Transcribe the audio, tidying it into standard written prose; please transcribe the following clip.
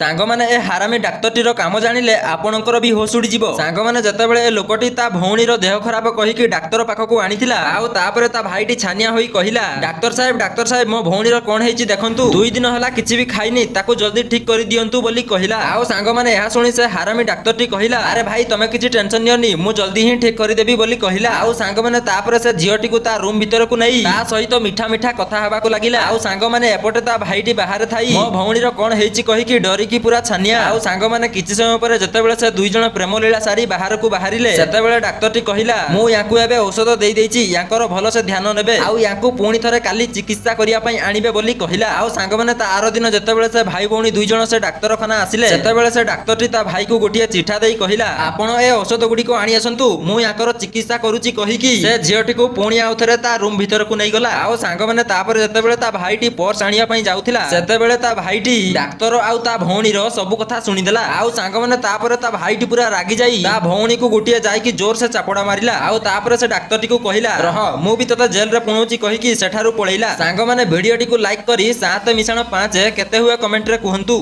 ସାଙ୍ଗମାନେ, ଏ ହାରାମି ଡାକ୍ତରଟିର କାମ ଜାଣିଲେ ଆପଣଙ୍କର ବି ହୋସ ଉଡ଼ିଯିବ। ସାଙ୍ଗମାନେ, ଯେତେବେଳେ ଏ ଲୋକଟି ତା ଭଉଣୀର ଦେହ ଖରାପ କହିକି ଡାକ୍ତର ପାଖକୁ ଆଣିଥିଲା, ଆଉ ତାପରେ ତା ଭାଇଟି ଛାନିଆ ହୋଇ କହିଲା, "ଡାକ୍ତର ସାହେବ, ଡାକ୍ତର ସାହେବ, ମୋ ଭଉଣୀର କଣ ହେଇଛି ଦେଖନ୍ତୁ। 2 ଦିନ ହେଲା କିଛି ବି ଖାଇନି, ତାକୁ ଜଲ୍ଦି ଠିକ କରିଦିଅନ୍ତୁ" ବୋଲି କହିଲା। ଆଉ ସାଙ୍ଗମାନେ, ଏହା ଶୁଣି ସେ ହାରାମି ଡାକ୍ତରଟି କହିଲା, "ଆରେ ଭାଇ, ତମେ କିଛି ଟେନସନ ନିଅନି, ମୁଁ ଜଲ୍ଦି ହିଁ ଠିକ କରିଦେବି" ବୋଲି କହିଲା। ଆଉ ସାଙ୍ଗମାନେ, ତାପରେ ସେ ଝିଅଟିକୁ ତା ରୁମ ଭିତରକୁ ନେଇ ତା ସହିତ ମିଠା ମିଠା କଥା ହେବାକୁ ଲାଗିଲା। ଆଉ ସାଙ୍ଗମାନେ, ଏପଟେ ତା ଭାଇଟି ବାହାରେ ଥାଇ ମୋ ଭଉଣୀର କଣ ହେଇଛି କହିକି ଡରିକି ପୁରା ଛାନିଆ। ଆଉ ସାଙ୍ଗମାନେ, କିଛି ସମୟ ପରେ ଯେତେବେଳେ ସେ 2 ଜଣ ପ୍ରେମ ଲୀଳା ସାରି ବାହାରକୁ ବାହାରିଲେ, ସେତେବେଳେ ଡାକ୍ତରଟି କହିଲା, "ମୁଁ ୟାଙ୍କୁ ଏବେ ଔଷଧ ଦେଇ ଦେଇଛି, ୟାଙ୍କର ଭଲସେ ଧ୍ୟାନ ନେବେ ଆଉ ୟାଙ୍କୁ ପୁଣି ଥରେ କାଲି ଚିକିତ୍ସା କରିବା ପାଇଁ ଆଣିବେ" ବୋଲି କହିଲା। ଆଉ ସାଙ୍ଗମାନେ, ତା ଆର ଦିନ ଯେତେବେଳେ ସେ ଭାଇ ଭଉଣୀ 2 ଜଣ ସେ ଡାକ୍ତରଖାନା ଆସିଲେ, ସେତେବେଳେ ସେ ଡାକ୍ତରଟି ତା ଭାଇକୁ ଗୋଟିଏ ଚିଠା ଦେଇ କହିଲା, "ଆପଣ ଏ ଔଷଧ ଗୁଡ଼ିକ ଆଣି ଆସନ୍ତୁ, ମୁଁ ୟାଙ୍କର ଚିକିତ୍ସା କରୁଛି" କହିକି ସେ ଝିଅଟିକୁ ପୁଣି ଆଉ ଥରେ ତା ରୁମ ଭିତରକୁ ନେଇଗଲା। ଆଉ ସାଙ୍ଗମାନେ, ତାପରେ ଯେତେବେଳେ ତା ଭାଇଟି ପର୍ସ ଆଣିବା ପାଇଁ ଯାଉଥିଲା, ସେତେବେଳେ ତା ଭାଇଟି ଡାକ୍ତର ଆଉ ତା ଭଉଣୀର ସବୁ କଥା ଶୁଣିଦେଲା। ଆଉ ସାଙ୍ଗମାନେ, ତାପରେ ତା ଭାଇଟି ପୁରା ରାଗି ଯାଇ ତା ଭଉଣୀକୁ ଗୋଟିଏ ଯାଇକି ଜୋର ସେ ଚାପଡ଼ା ମାରିଲା। ଆଉ ତାପରେ ସେ ଡାକ୍ତରଟିକୁ କହିଲା, "ରହ, ମୁଁ ବି ତତେ ଜେଲରେ ପୁଣଉଛି" କହିକି ସେଠାରୁ ପଳେଇଲା। ସାଙ୍ଗମାନେ, ଭିଡିଓଟିକୁ ଲାଇକ୍ କରି 7 ମିଶାଣ 5 କେତେ ହୁଏ କମେଣ୍ଟରେ କୁହନ୍ତୁ।